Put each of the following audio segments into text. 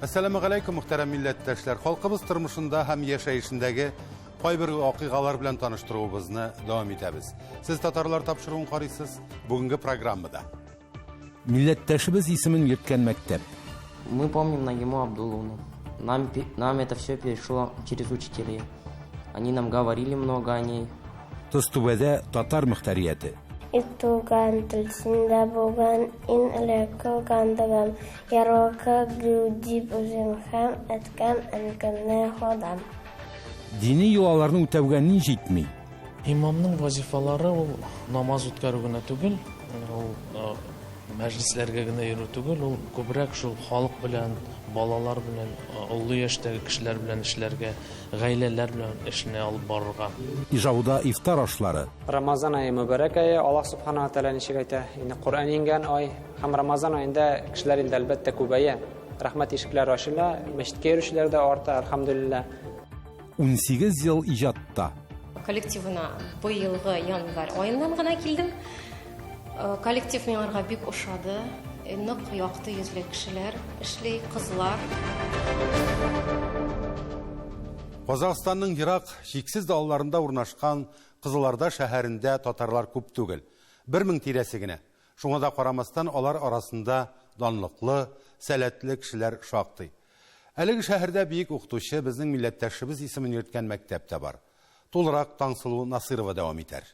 Әссәламу галәйкүм, мөхтәрәм милләттәшләр. Халкыбыз тормышында һәм яшәешендәге кайбер вакыйгалар белән таныштыруыбызны дәвам итәбез. Сез татарлар тапшыруын карыйсыз бүгенге программада. Милләттәшебез исемен йөрткән мәктәп. Мы помним Нагиму Абдулловну. Нам, нам это все перешло через учителей. Они нам говорили много о ней. Тостүбәдә татар мөхтәрияте. И туган тел синдә булган ин элек кылган догам, Ярлыка гү дип үзем һәм әткәм, әнкәмне ходам. Дини йолаларны үтәүгә ни җитми? Имамның вазифалары ул намаз үткәрү генә түгел, ул мәҗлесләргә генә йөрү түгел, ул күбрәк шул халык белән, балалар белән, олы яшьтәге кешеләр белән эшләргә, гаиләләр белән эшне алып барырга. Ижауда ифтар ашлары. Рамазан ае мөбарәк ае, Аллаһ Субхана ва Тәгалә ничек әйтә, инде Коръән иңгән ай һәм Рамазан аенда кешеләр инде әлбәттә күбәя. Рәхмәт ишекләре ачыла, мәчеткә йөрүчеләр дә арта, әлхәмдүлилләһ. 18 ел иҗатта. Коллективына быелгы январь аеннан гына килдем. Э, коллектив миңарга бик ошады. Э, нык якты йөзле кешеләр эшли, кызлар. Казахстанның ерак, чиксез далаларында урнашкан Кызылорда шәһәрендә татарлар күп түгел. 1000 тирәсе генә. Шуңа да карамастан, алар арасында данлыклы, сәләтле кешеләр шактый. Әлеге шәһәрдә бөек укытучы, безнең милләттәшебез исемен йөрткән мәктәп тә бар. Тулырак Таңсылу Насыйрова дәвам итәр.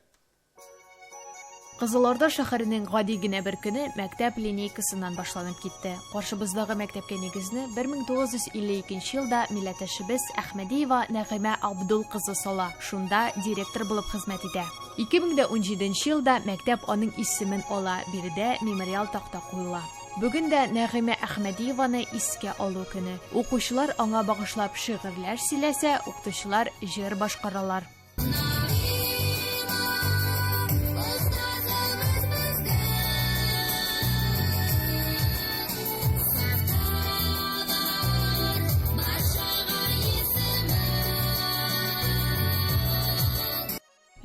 Кызылорда шәһәренең гади генә бер көне мәктәп линейкасыннан башланып китте. Каршыбыздагы мәктәпкә нигезне 1952 елда милләттәшебез Әхмәдиева Нәгыймә Абдул кызы сала, шунда директор булып хезмәт итә. 2017 елда мәктәп аның исемен ала, биредә мемориал такта куела. Бүген дә Нәгыймә Әхмәдиеваны искә алу көне. Укучылар аңа багышлап шигырьләр сөйләсә, укытучылар җыр башкаралар.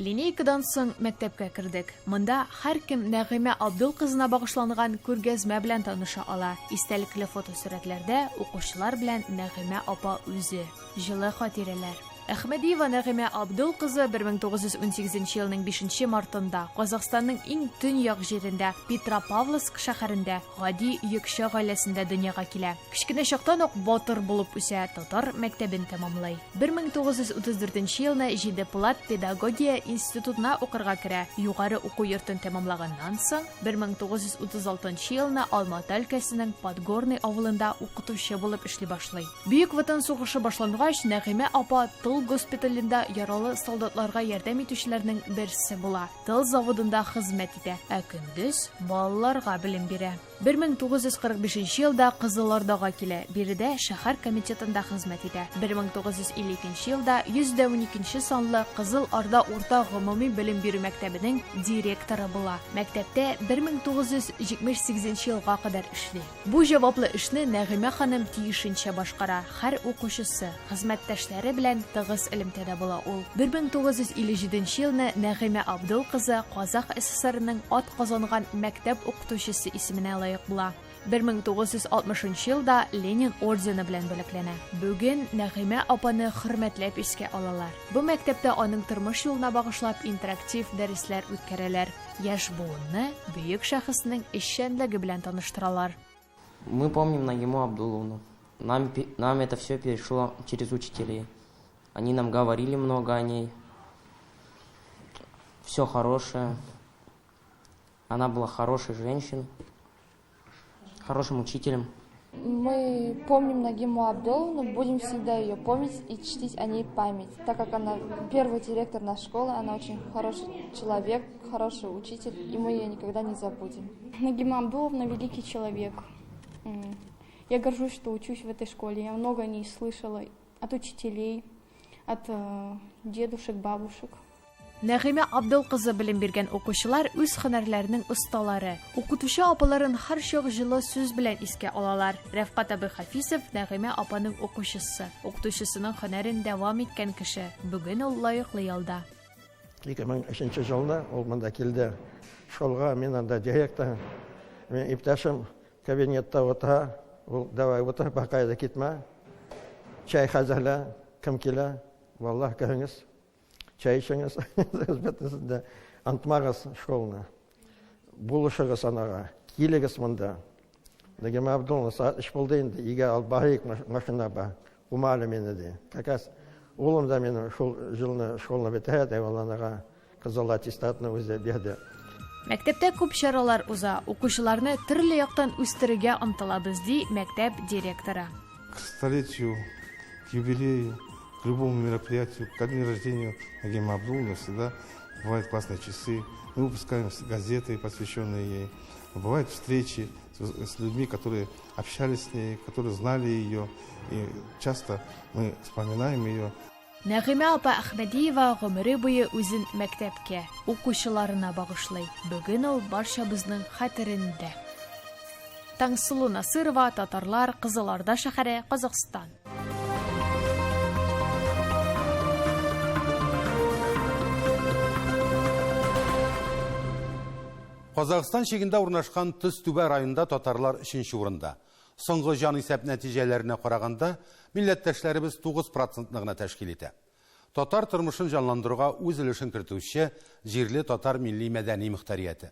Линейкадан соң мәктәпкә кердек. Монда һәркем Нәгыймә Абдул кызына багышланган күргәзмә белән таныша ала. Истәлекле фотосурәтләрдә укучылар белән Нәгыймә апа үзе. Җылы хатирәләр. Әхмәдиева Нәгыймә Абдул кызы 1918 елның 5 мартында Казахстанның иң төньяк җирендә, Петропавловск шәһәрендә, гади йөкче гаиләсендә дөньяга килә. Кечкенә чактан ук батыр булып үсә, татар мәктәбен тәмамлый. 1934 елны Җидеплат педагогия институтына укырга керә, югары уку йортын тәмамлаганнан соң, 1936 елны Алмата өлкәсенең Подгорный авылында укытучы булып эшли башлый. Бөек Ватан сугышы башлангач, Нәгыймә апа тыл госпиталендә яралы солдатларга ярдәм итүчеләрнең берсе була, тыл заводында хезмәт итә, ә көндез балаларга белем бирә. 1945 елда Кызылордага килә, биредә шәһәр комитетында хезмәт итә. 1952 елда 112 санлы Кызыл Орда урта гомуми белем бирү мәктәбенең директоры була. Мәктәптә 1978 елга кадәр эшли. Бу җаваплы эшне Нәгыймә ханым тиешенчә башкара, һәр укучысы, хезмәттәшләре белән тыгыз элемтәдә була ул. 1957 елны Нәгыймә Абдул кызы Казах ССРының атказанган мәктәп укытучысы исеменә лаек була. 1960 елда Ленин ордены белән бүләкләнә. Бүген Нәгыймә апаны хөрмәтләп искә алалар. Бу мәктәптә аның тормыш юлына багышлап интерактив дәресләр үткәрәләр. Яшь буынны бөек шәхеснең эшчәнлеге белән таныштыралар. Мы помним Нагиму Абдулловну. Нам, нам это все перешло через учителей. Они нам говорили много о ней. Все хорошее. Она была хорошей женщиной, хорошим учителем. Мы помним Нагиму Абдулловну, будем всегда ее помнить и чтить о ней память, так как она первый директор нашей школы, она очень хороший человек, хороший учитель, и мы ее никогда не забудем. Нагима Абдулловна великий человек. Я горжусь, что учусь в этой школе. Я много о ней слышала от учителей, от э, дедушек, бабушек. Нәгыймә Абдул кызы белем биргән укучылар үз һөнәрләренең осталары. Укытучы апаларын һәрчак җылы сүз белән искә алалар. Рәфкать абый Хафизов Нәгыймә апаның укучысы, укытучысының һөнәрен дәвам иткән кеше. Бүген ул лаеклы ялда. 2003 елны ул монда килде. Школга мин анда директор, мин иптәшем кабинетта утыра. Ул, давай, утыр, беркая да китмә. Чәй хәзерлә, кем килә, валлаһ, кереңез, чәй эчеңез, бөтенесен дә онытмагыз школаны. Булышыгыз анага, килегез монда. Нагима Абдулловна, сәгать өч булды инде, өйгә алып барыйк, машина бар. Кума әле мине, ди. Как раз улым да минем шул елны школаны бетерә, ди, ул анага кызыл аттестатны үзе бирде. Мәктәптә күп чаралар уза, укучыларны төрле яктан үстерергә омтылабыз, ди мәктәп директоры. К столетию, к юбилею, к любому мероприятию, ко дню рождения Нагимы Абдулловны всегда бывают классные часы. Мы выпускаем газеты, посвященные ей. Бывают встречи с людьми, которые общались с ней, которые знали ее. И часто мы вспоминаем ее. Нәгыймә апа Әхмәдиева гомере буе үзен мәктәпкә, укучыларына багышлый. Бүген ул барчабызның хәтерендә. Таңсылу Насырова, Татарлар, Кызыл Орда шәһәре, Казахстан. Казахстан чигендә урнашкан Төзтүбә районында татарлар өченче урында. Соңгы җанисәп нәтиҗәләренә караганда, милләттәшләребез 9 процентны гына тәшкил итә. Татар тормышын җанландыруга үз өлешен кертүче җирле татар милли-мәдәни мөхтәрияте.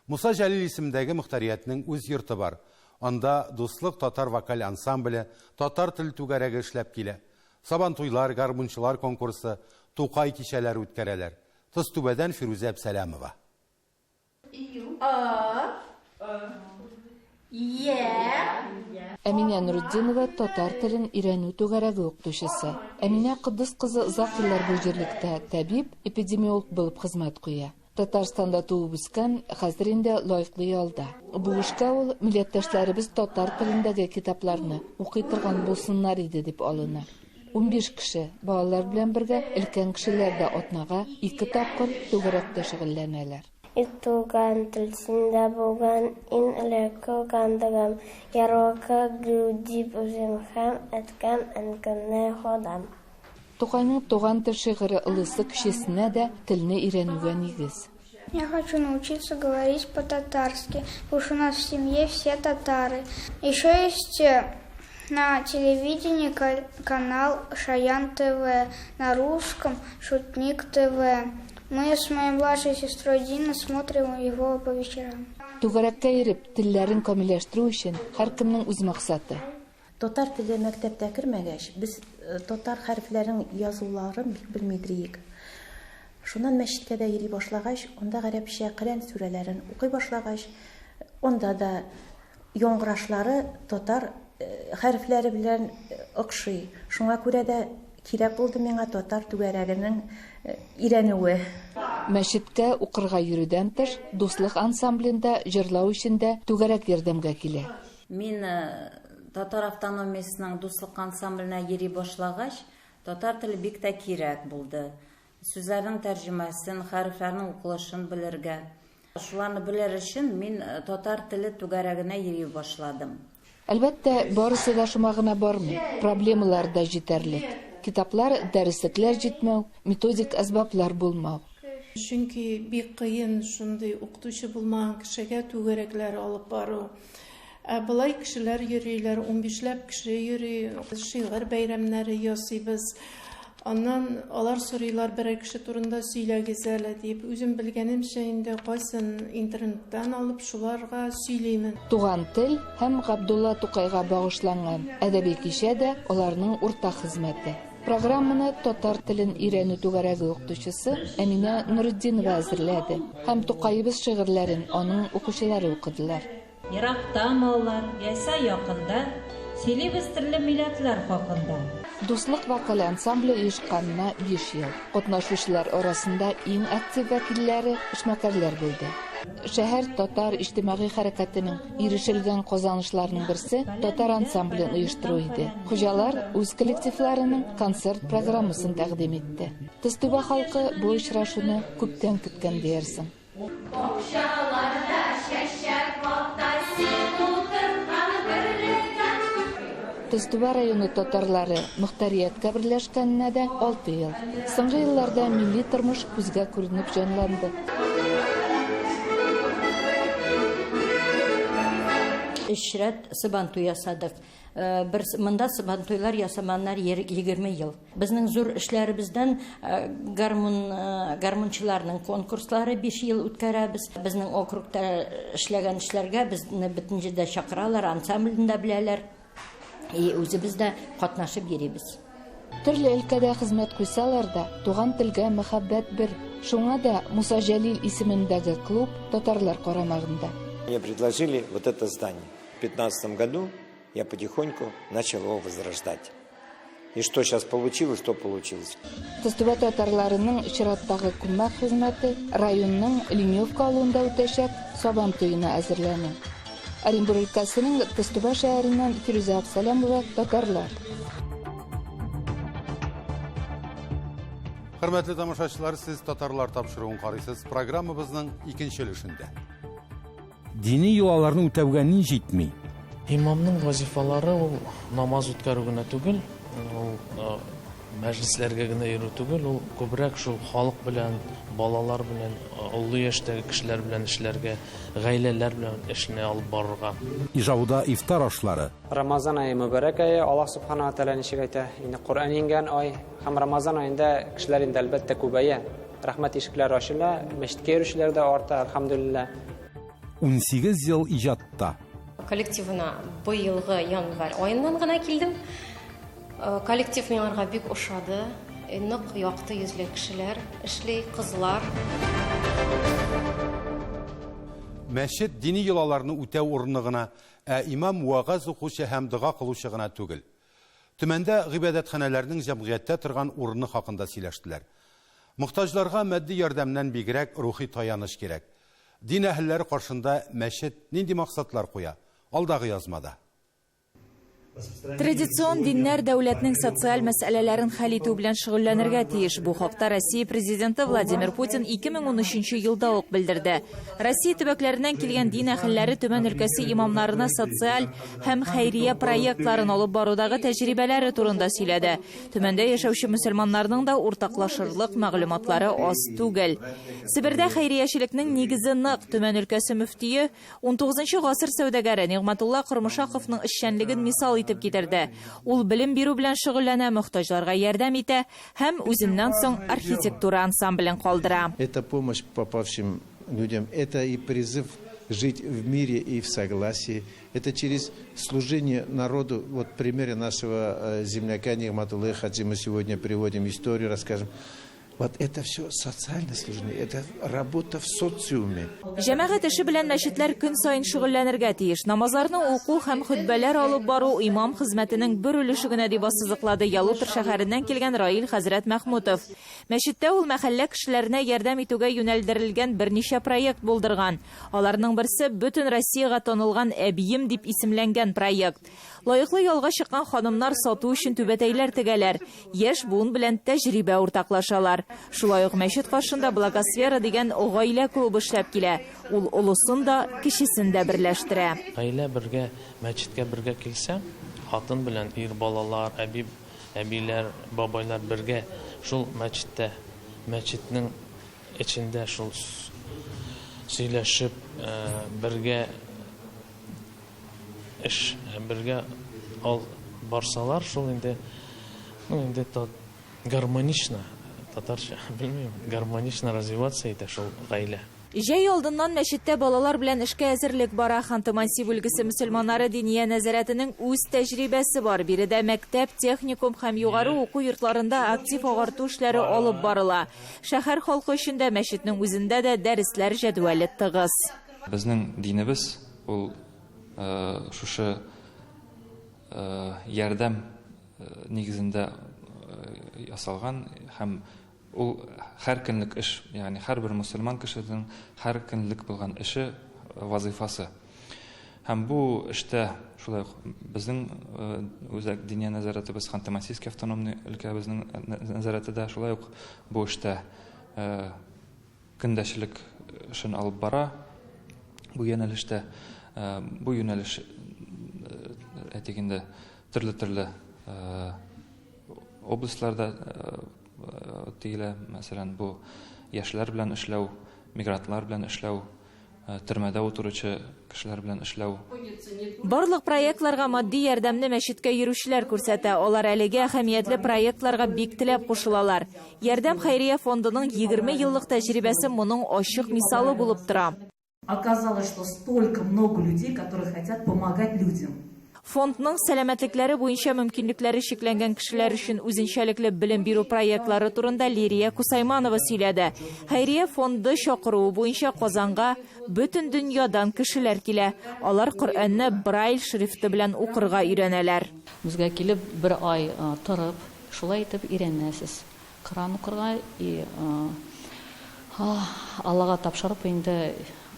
Муса Җәлил исемендәге мөхтәриятнең үз йорты бар. Анда Дуслык татар вокаль ансамбле, татар тел түгәрәге эшләп килә. Сабантуйлар, гармунчылар конкурсы, Тукай кичәләре үткәрәләр. Тозтүбәдән Фирүзә Әбсәләмова. Әминә Нуретдинова татар телен өйрәнү түгәрәге укытучысы. Әминә Котдус кызы озак еллар бу җирлектә табиб, эпидемиолог булып хезмәт куя. Татарстанда туып үскән, хәзер инде лаеклы ялда. Бу эшкә ул милләттәшләребез татар телендәге китапларны укый торган булсыннар иде дип алына. 15 кеше, балалар белән бергә өлкән кешеләр дә атнага ике тапкыр түгәрәктә шөгыльләнәләр. И туган тел синдә булган иң элек кылгандыгым, Ярлыка гү дип үзем һәм әткәм, әнкәмне Ходам. Тукайның Туган тел шигыре олысы кечесенә дә телне өйрәнүгә нигез. Я хочу научиться говорить по-татарски, потому что у нас в семье все татары. Еще есть на телевидении канал Шаян ТВ, на русском Шутник ТВ. Мы с моей младшей сестрой Диной смотрим его по вечерам. Түгәрәккә йөреп, телләрен камилләштерү өчен һәркемнең үз максаты. Татар теле мәктәптә кермәгәч, без татар хәрефләрен язуларын бик белмидриек. Шуннан мәчеткә дә йөри башлагач, анда гарәпчә Коръән сүрәләрен укый башлагач, анда да яңгырашлары татар хәрефләре белән охшый. Шуңа күрә дә кирәк булды миңа татар түгәрәгенең өйрәнүе. Мәчеткә укырга йөрүдән тыш, Дуслык ансамблендә җырлау өчен дә түгәрәк ярдәмгә килә. Мин татар автономиясенең Дуслык ансамбленә йөри башлагач, татар теле бик тә кирәк булды. Сүзләрнең тәрҗемәсен, хәрефләрнең укылышын белергә. Шуларны белер өчен мин татар теле түгәрәгенә йөри башладым. Әлбәттә, барысы да шома гына бармый, проблемалар да җитәрлек. Китаплар, дәреслекләр җитмәү, методик әсбаплар булмау. Чөнки бик кыен шундый укытучы булмаган кешегә түгәрәкләр алып бару. Ә болай кешеләр йөриләр, унбишләп кеше йөри, шигырь бәйрәмнәре ясыйбыз. Аннан алар сорыйлар, берәр кеше турында сөйләгез әле дип. Үзем белгәнемчә инде кайсын интернеттан алып шуларга сөйлимен. Туган тел һәм Габдулла Тукайга багышланган әдәби кичә дә аларның уртак хезмәте. Программаны татар телен өйрәнү түгәрәге укытучысы Әминә Нуретдинова әзерләде һәм Тукаебыз шигырьләрен аның укучылары укыдылар. Ерактамы алар, яисә якында, сөйлибез төрле милләтләр хакында. Дуслык вокаль ансамбле оешканына 5 ел. Катнашучылар арасында иң актив вәкилләре эшмәкәрләр булды. Шәһәр татар иҗтимагый хәрәкәтенең ирешелгән казанышларының берсе татар ансамблен оештыру иде. Хуҗалар үз коллективларының концерт программасын тәкъдим итте. Тозтүбә халкы бу очрашуны күптән көткән диярсең. Бакчаларда чәчәк ата, син утырткан бөрлегән. Тозтүбә районы татарлары мөхтәрияткә берләшкәненә дә 6 ел. Соңгы елларда милли тормыш күзгә күренеп җанланды. Өч рәт Сабантуй ясадык. Бер монда Сабантуйлар ясаманнар 20 ел. Безнең зур эшләребездән гармун гармунчыларның конкурслары 5 ел үткәрәбез. Безнең округта эшләгән эшләргә безне бөтен җирдә чакыралар, ансамбльне дә беләләр. И үзебез дә катнашып йөрибез. Төрле өлкәдә хезмәт куйсалар да, туган телгә мәхәббәт бер. Шуңа да Муса Җәлил исемендәге клуб татарлар карамагында. Мне предложили вот это здание. В 15 году я потихоньку начал его возрождать. И что сейчас получилось, то получилось. Тостүбә татарларының чираттагы күмәк хезмәте районның Леневка авылында үтәчәк Сабан туена әзерләнү. Оренбур өлкәсенең Тостүбә шәһәреннән Фирүзә Абсалямова, Татарлар. Хөрмәтле тамашачылар, сез Татарлар тапшыруын карыйсыз. Программабызның икенче өлешендә. Дини йолаларны үтәүгә ни җитми? Имамның вазифалары ул намаз үткәрү генә түгел, ул мәҗлесләргә генә йөрү түгел, ул күбрәк шул халык белән, балалар белән, олы яшьтәге кешеләр белән эшләргә, гаиләләр белән эшне алып барырга. Ижауда ифтар ашлары. Рамазан ае мөбарәк ае, Аллаһ Субхана ва Тәгалә ничек әйтә, инде Коръән иңгән ай һәм Рамазан аенда кешеләр инде әлбәттә күбәя. Рәхмәт ишекләре ачыла, мәчеткә йөрүчеләр дә арта, әлхәмдүлилләһ. 18 ел иҗатта. Коллективына быелгы январь аеннан гына килдем. Коллектив миңарга бик ошады. Нык якты йөзле кешеләр эшли, кызлар. Мәчет дини йолаларны үтәү урыны гына, ә имам вәгазь укучы һәм дога кылучы гына түгел. Төмәндә гыйбадәтханәләрнең җәмгыятьтә торган урыны хакында сөйләштеләр. Мохтаҗларга матди ярдәмнән бигрәк рухи таяныч кирәк. Дин әһелләре каршында мәчет нинди максатлар куя? Алдагы язмада. Традицион диннәр дәүләтнең социаль мәсьәләләрен хәл итү белән шөгыльләнергә тиеш. Бу хакта Россия Президенты Владимир Путин 2013 елда ук белдерде. Россия төбәкләреннән килгән дин әһелләре Төмән өлкәсе имамнарына социаль һәм хәйрия проектларын алып барудагы тәҗрибәләре турында сөйләде. Төмәндә яшәүче мөселманнарның да уртаклашырлык мәгълүматлары аз түгел. Себердә хәйриячелекнең нигезе нык. Төмән өлкәсе мөфтие 19 гасыр сәүдәгәре Нигъмәтулла Кормышаковның эшчәнлеген мисал итеп китерде. Ул белем бирү белән шөгыльләнә, мохтаҗларга ярдәм итә һәм үзеннән соң архитектура ансамблен калдыра. Это помощь попавшим людям, это и призыв жить в мире и в согласии. Это через служение народу. Вот в примере нашего земляка Нигматуллы Хаджи мы сегодня приводим историю, расскажем. Вот это все социальное служение, это работа в социуме. Җәмәгать эше белән мәчетләр көн саен шөгыльләнергә тиеш. Намазларны уку һәм хөтбәләр алып бару имам хезмәтенең бер өлеше генә дип ассызыклады Ялутор шәһәреннән килгән Раил хәзрәт Мәхмүтов. Мәчеттә ул мәхәллә кешеләренә ярдәм итүгә юнәлдерелгән берничә проект булдырган. Аларның берсе бөтен Россиягә танылган Әбием дип исемләнгән проект. Лаеклы ялга чыккан ханымнар сату өчен түбәтәйләр тегәләр, яшь буын белән тәҗрибә уртаклашалар. Шулай ук мәчет каршында Благосфера дигән гаилә клубы эшләп килә. Ул олысын да, кечесен дә берләштерә. Гаилә бергә мәчеткә бергә килсә, хатын белән ир, балалар, әби, әбиләр, бабайлар бергә шул мәчеттә, мәчетнең эчендә шул сөйләшеп, бергә эш бергә ал барсалар, шул инде, ну инде гармонично, татарча белмим, гармонично развиваться итә шул гаилә. Җәй алдыннан мәчеттә балалар белән эшкә әзерлек бара. Ханты-Манси бүлгесе мөселманнары Диния нәзарәтенең үз тәҗрибәсе бар. Биредә мәктәп, техникум һәм югары уку йортларында актив агарту эшләре алып барыла. Шәһәр халкы өчен дә мәчетнең үзендә дә дәресләр җәдвәле тыгыз. Безнең динебез ул шушы ярдәм нигезендә ясалган һәм ул һәр көнлек эш, ягъни һәрбер мөселман кешесенең һәр көнлек булган эше, вазифасы. Һәм бу эштә шулай ук безнең үзәк диния нәзарәтебез Ханты-Мансийский автономный өлкәбезнең нәзарәте дә шулай ук бу эштә көндәшчелек эшен алып бара. Бу юнәлештә, бу юнәлеш әйтик инде төрле-төрле областьларда тегелә, мәсәлән, бу яшьләр белән эшләү, мигрантлар белән эшләү, төрмәдә утыручы кешеләр белән эшләү. Барлык проектларга матди ярдәмне мәчеткә йөрүчеләр күрсәтә. Алар әлеге әһәмиятле проектларга бик теләп кушылалар. Ярдәм хәйрия фондының 20 еллык тәҗрибәсе моның ачык мисалы булып тора. Оказалось, что столько много людей, которые хотят помогать людям. Фондның сәламәтлекләре буенча мөмкинлекләре чикләнгән кешеләр өчен үзенчәлекле белем бирү проектлары турында Лирия Кусайманова сөйләде. Хәйрия фонды чакыруы буенча Казанга бөтен дөньядан кешеләр килә. Алар Коръәнне Брайль шрифты белән укырга өйрәнәләр. Безгә килеп бер ай торып, шулай итеп өйрәнәсез. Коръән укырга и Аллага тапшырып инде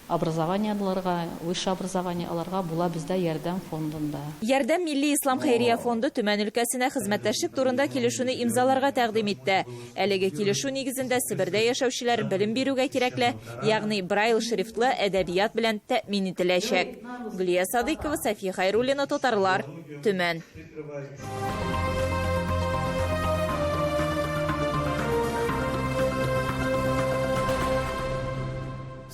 образование алырга, высшее образование алырга була бездә Ярдәм фондында. Ярдәм милли ислам хәйрия фонды Төмән өлкәсенә хезмәттәшлек турында килешүне имзаларга тәкъдим итте. Әлеге килешү нигезендә Себердә яшәүчеләр белем бирүгә кирәкле, ягъни Брайл шрифтлы әдәбият белән тәэмин ителәчәк. Гөлия Садыйкова, София Хайруллина, Татарлар, Төмән.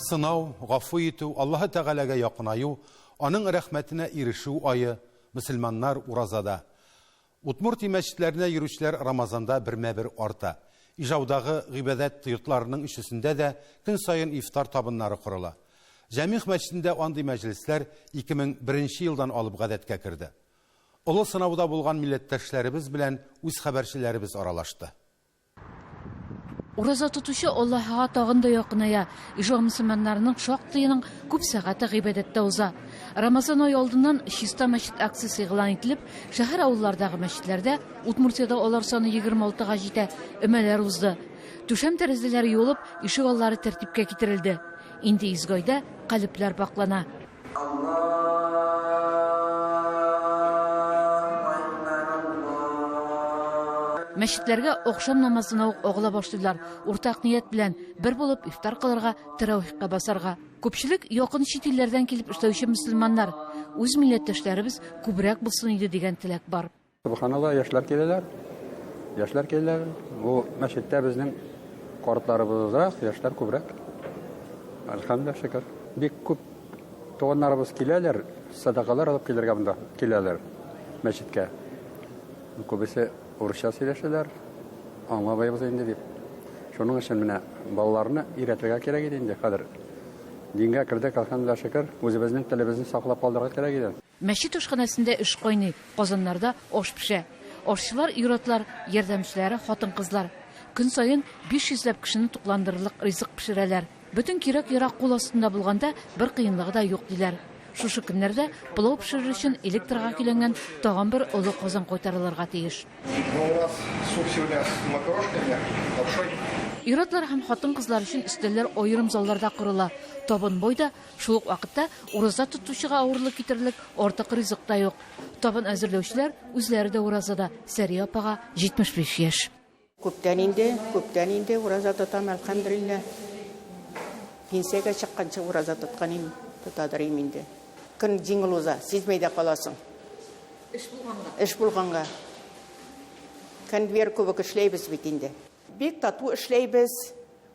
Сынау, гафу итү, Аллаһы Тәгаләгә якынаю, аның рәхмәтенә ирешү ае, мөселманнар уразада. Удмуртия мәчетләренә йөрүчеләр Рамазанда бермә-бер арта. Ижаудагы гыйбадәт йортларының өчесендә дә көн саен ифтар табыннары корыла. Җәмигъ мәчетендә андый мәҗлесләр 2001 елдан алып гадәткә керде. Олы сынауда булган милләттәшләребез белән үз хәбәрчеләребез аралашты. Ураза тотучы Аллаһыга тагын да якыная. Ижау мөселманнарының шактыеның күп сәгате гыйбадәттә уза. Рамазан ае алдыннан Чиста мәчет акциясе игълан ителеп, шәһәр авыллардагы мәчетләрдә, Удмуртиядә алар саны 26-га җитә, өмәләр узды. Түшәм тәрәзәләре юылып, ишек аллары тәртипкә китерелде. Инде изге айда калебләр пакълана. Мәчетләргә ахшам намазына ук агыла башлыйлар. Уртак ният белән бер булып ифтар кылырга, тәравихка басарга. Күпчелек якын чит илләрдән килеп эшләүче мөселманнар. Үз милләттәшләребез күбрәк булсын иде дигән теләк бар. Субханалла, яшьләр киләләр. Яшьләр киләләр. Бу мәчеттә безнең картларыбыз азрак, яшьләр күбрәк. Әлхәмдүлилләһ, шөкер. Бик күп туганнарыбыз киләләр, садакалар алып килергә монда киләләр мәчеткә. Күбесе урысча сөйләшәләр, аңламыйбыз инде дип. Шуның өчен менә балаларны өйрәтергә кирәк иде инде хәзер. Дингә кердек, әлхәмдүлилләһ, шөкер. Үзебезнең телебезне саклап калдырырга кирәк иде. Мәчет ашханәсендә эш кайный, казаннарда аш пешә. Ашчылар ир-атлар, ярдәмчеләре хатын-кызлар. Көн саен 500 ләп кешене тукландырырлык ризык пешерәләр. Бөтен кирәк-ярак кул астында булганда бер кыенлыгы да юк, диләр. Шушы көннәрдә пылау пешерер өчен электрга көйләнгән тагын бер олы казан кайтарылырга тиеш. Ир-атлар һәм хатын-кызлар өчен өстәлләр аерым залларда корыла. Табын бай да, шул ук вакытта ураза тотучыга авырлык китерерлек артык ризык та юк. Табын әзерләүчеләр үзләре дә уразада. Сәрия апага 75 яшь. Күптән инде, күптән инде ураза тотам, әлхәмдүлилләһ. Пенсиягә чыкканчы ураза тоткан идем, тотадыр идем инде. Көн җиңел уза, сизмәй дә каласың. Эш булганга. Эш булганга. Конвейер кебек эшләйбез бит инде. Бик тату эшләйбез.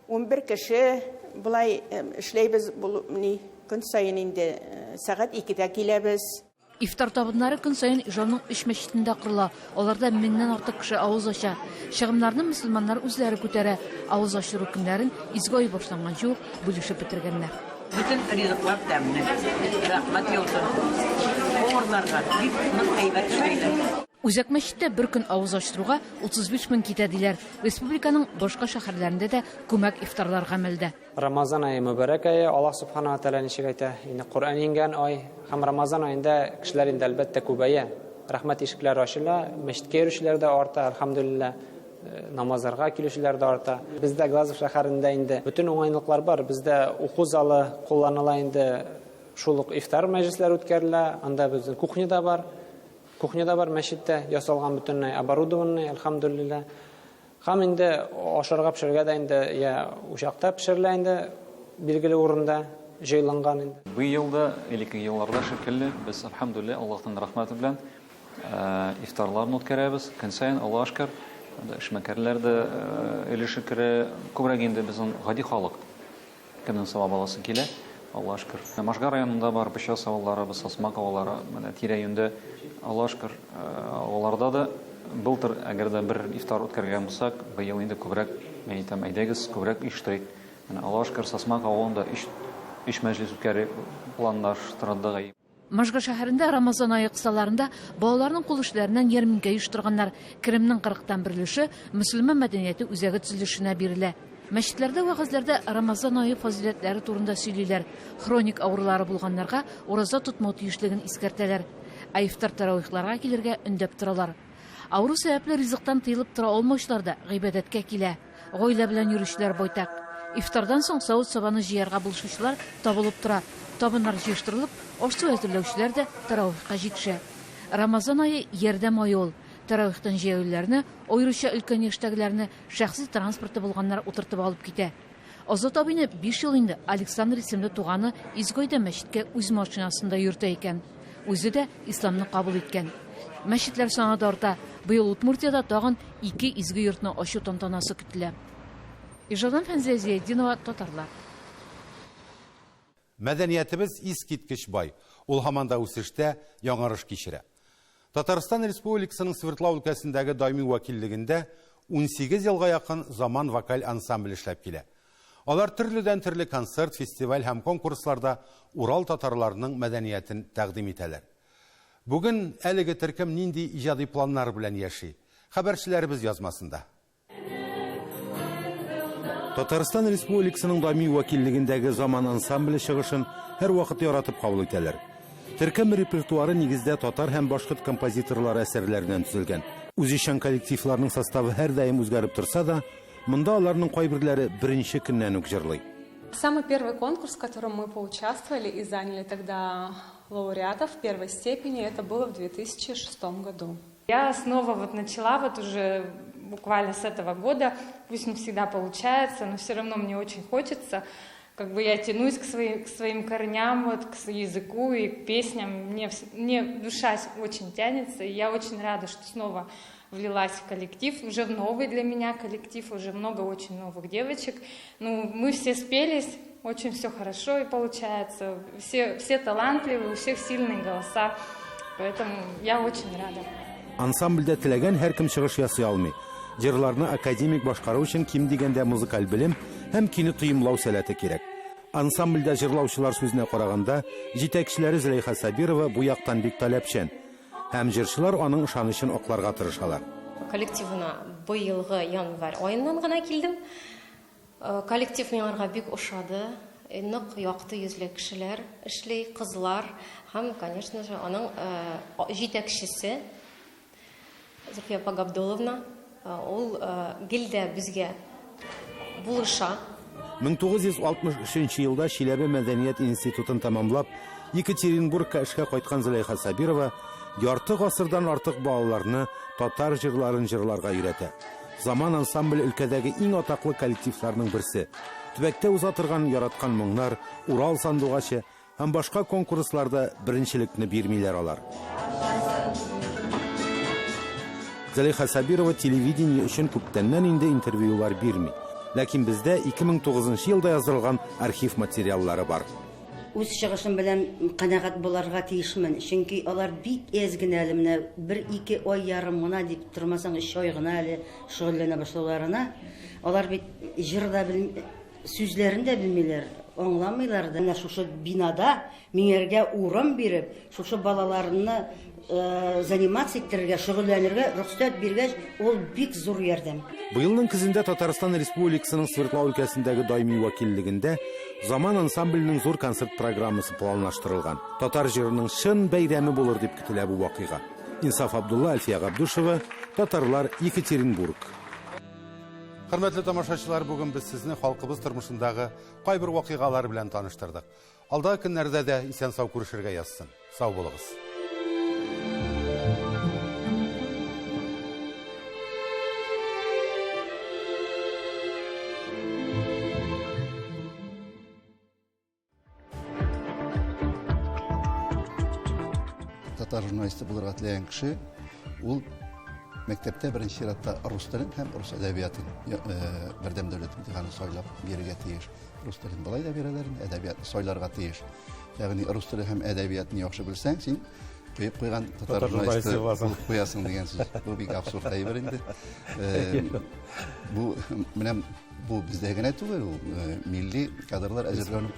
11 кеше болай эшләйбез, ни, көн саен инде сәгать 2-дә киләбез. Ифтар табыннары көн саен Ижауның өч мәчетендә корыла. Аларда меңнән артык кеше авыз ача. Чыгымнарны мөселманнар үзләре күтәрә. Авыз ачыру көннәрен изге ай башланганчы ук бүлешеп бетергәннәр. Бөтен ризыклар тәмле. Рәхмәт яусын поварларга, бик нык әйбәт эшлиләр. Үзәк мәчеттә бер көн авыз ачтыруга 35 мең китә, диләр. Республиканың башка шәһәрләрендә дә күмәк ифтарлар гамәлдә. Рамазан ае мөбарәк ае, Аллаһ Субхана ва Тәгалә ничек әйтә, инде Коръән иңгән ай һәм Рамазан аенда кешеләр инде әлбәттә күбәя. Рәхмәт ишекләре ачыла, мәчеткә йөрүчеләр дә арта, әлхәмдүлилләһ, намазларга килүчеләр дә арта. Бездә Глазов шәһәрендә инде бөтен уңайлыклар бар. Бездә уку залы кулланыла инде, шул ук ифтар мәҗлесләре үткәрелә, анда безнең кухня да бар. Кухня да бар мәчеттә, ясалган бөтенләй оборудованный, әлхәмдүлилләһ. Һәм инде ашарга пешерергә дә инде я учакта пешерелә инде, билгеле урында җайланган инде. Быел да, элекке елларда шикелле, без, әлхәмдүлилләһ, Аллаһның рәхмәте белән ифтарларны үткәрәбез. Көн саен, Аллаһка шөкер, эшмәкәрләр дә өлеше керә. Күбрәк инде безнең гади халык, кемнең савап аласы килә. Аллага шөкер. Можга районында бар, Пычас авыллары, Сасмак авыллары, менә тирә-юньдә, Аллага шөкер, авылларда да былтыр әгәр дә бер ифтар үткәргән булсак, быел инде күбрәк, мин әйтәм, әйдәгез, күбрәк оештырыйк. Менә Аллага шөкер, Сасмак авылында өч, өч мәҗлес үткәрү планлаштырдык. Можга шәһәрендә Рамазан ае кысаларында балаларның кул эшләреннән ярминкә оештырганнар. Керемнең кырыктан бер өлеше мөселман мәдәнияте үзәге төзелешенә бирелә. Мәчетләрдә вәгазьләрдә Рамазан ае фазыйләтләре турында сөйлиләр. Хроник авырулары булганнарга ураза тотмау тиешлеген искәртәләр. Ә ифтар-тәравихларга килергә өндәп торалар. Авыру сәбәпле ризыктан тыелып тора алмаучылар да гыйбадәткә килә. Гаилә белән йөрүчеләр байтак. Ифтардан соң савыт-сабаны җыярга булышучылар табылып тора. Табыннар җыештырылып, аш-су әзерләүчеләр дә тәравихка җитешә. Рамазан ае, ярдәм ае ул. Тәравихтан җәяүлеләрне, аеруча өлкән яшьтәгеләрне шәхси транспорты булганнар утыртып алып китә. Азат абыйны биш ел инде Александр исемле туганы Изге айда мәчеткә үз машинасында йөртә икән. Үзе дә исламны кабул иткән. Мәчетләр саны да арта. Быел Удмуртиядә тагын ике изге йортны ачу тантанасы көтелә. Ижаудан Фәнзилә Зиятдинова, Татарлар. Мәдәниятебез искиткеч бай. Ул һаман да үсештә, яңарыш кичерә. Татарстан Республикасының Свердлау өлкәсендәге даими вәкиллегендә 18 елга якын Заман вокаль ансамбле эшләп килә. Алар төрледән-төрле концерт, фестиваль һәм конкурсларда Урал татарларының мәдәниятен тәкъдим итәләр. Бүген әлеге төркем нинди иҗади планнар белән яши? Хәбәрчеләребез язмасында. Татарстан Республикасының даими вәкиллегендәге Заман ансамбле чыгышын һәрвакыт яратып кабул итәләр. Төркем репертуары нигездә татар һәм башкорт композиторлары әсәрләреннән төзелгән. Үзешчән коллективларның составы һәрдаим үзгәреп торса да, монда аларның кайберләре беренче көннән үк җырлый. Самый первый конкурс, в котором мы поучаствовали и заняли тогда лауреатов первой степени, это было в 2006 году. Я снова вот начала вот уже буквально с этого года, пусть не всегда получается, но все равно мне очень хочется, как бы я тянусь к своим, к своим корням, вот, к языку и к песням, мне, мне душа очень тянется, и я очень рада, что снова влилась в коллектив, уже в новый для меня коллектив, уже много очень новых девочек. Ну, мы все спелись, очень все хорошо и получается, все, все талантливые, у всех сильные голоса, поэтому я очень рада. Ансамбльдә теләгән һәркем чыгыш ясый алмый. Җырларны академик башкару өчен ким дигәндә музыкаль белем һәм көйне тоемлау сәләте кирәк. Ансамбльдә җырлаучылар сүзенә караганда, җитәкчеләре Зөләйха Сабирова бу яктан бик таләпчән. Һәм җырчылар аның ышанычын акларга тырышалар. Коллективына быелгы январь аеннан гына килдем. Коллектив миңарга бик ошады. Нык якты йөзле кешеләр эшли, кызлар һәм, конечно же, аның җитәкчесе Зөлфия апа Габдулловна. Ул гел дә безгә булыша. 1963 елда Чиләбе мәдәният институтын тәмамлап, Екатеринбургка эшкә кайткан Зөләйха Сабирова ярты гасырдан артык балаларны татар җырларын җырларга өйрәтә. Заман ансамбле өлкәдәге иң атаклы коллективларның берсе. Төбәктә уза торган Яраткан моңнар, Урал сандугачы һәм башка конкурсларда беренчелекне бирмиләр алар. Зөләйха Сабирова телевидение өчен күптәннән инде интервьюлар бирми. Ләкин бездә 2009 елда яздырылган архив материаллары бар. Үз чыгышым белән канәгать буларга тиешмен, чөнки алар бик әз генә әле менә бер-ике ай ярым гына дип тормасаң, өч ай гына әле шөгыльләнә башлауларына. Алар бит җыр да бел, сүзләрен дә белмиләр, аңламыйлар да. Менә шушы бинада миңәргә урын биреп, шушы балаларны заниматься иттерергә, шөгыльләнергә рөхсәт биргәч, ул бик зур ярдәм. Быелның көзендә Татарстан Республикасының Свердлау өлкәсендәге даими вәкиллегендә Заман ансамбленең зур концерт программасы планлаштырылган. Татар җырының чын бәйрәме булыр дип көтелә бу вакыйга. Инсаф Абдулла, Әлфия Габдушева, Татарлар, Екатеринбург. Хөрмәтле тамашачылар, бүген без сезне халкыбыз тормышындагы кайбер вакыйгалар белән таныштырдык. Алдагы көннәрдә дә исән-сау күрешергә язсын. Сау булыгыз. Татар журналисты булырга теләгән кеше ул Мәктәптә беренче чиратта рус телен һәм рус әдәбиятын бердәм дәүләт имтиханын сайлап бирергә тиеш. Рус телен болай да бирәләр инде, әдәбиятны сайларга тиеш. Ягъни рус теле һәм әдәбиятны яхшы белсәң, син куеп куйган татар журналисты булып куясың дигән сүз. Бу бик абсурд әйбер инде. Бу менә бу бездә генә түгел, ул милли кадрлар әзерләүнең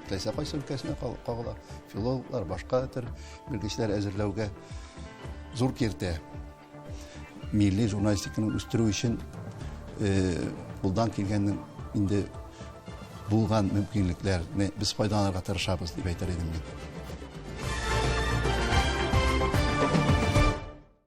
теләсә кайсы өлкәсенә кагыла. Филологлар, башка төр белгечләр әзерләүгә зур киртә. Милли журналистиканы үстерү өчен кулдан килгәннең инде булган мөмкинлекләрне без файдаланырга тырышабыз дип әйтер идем мин.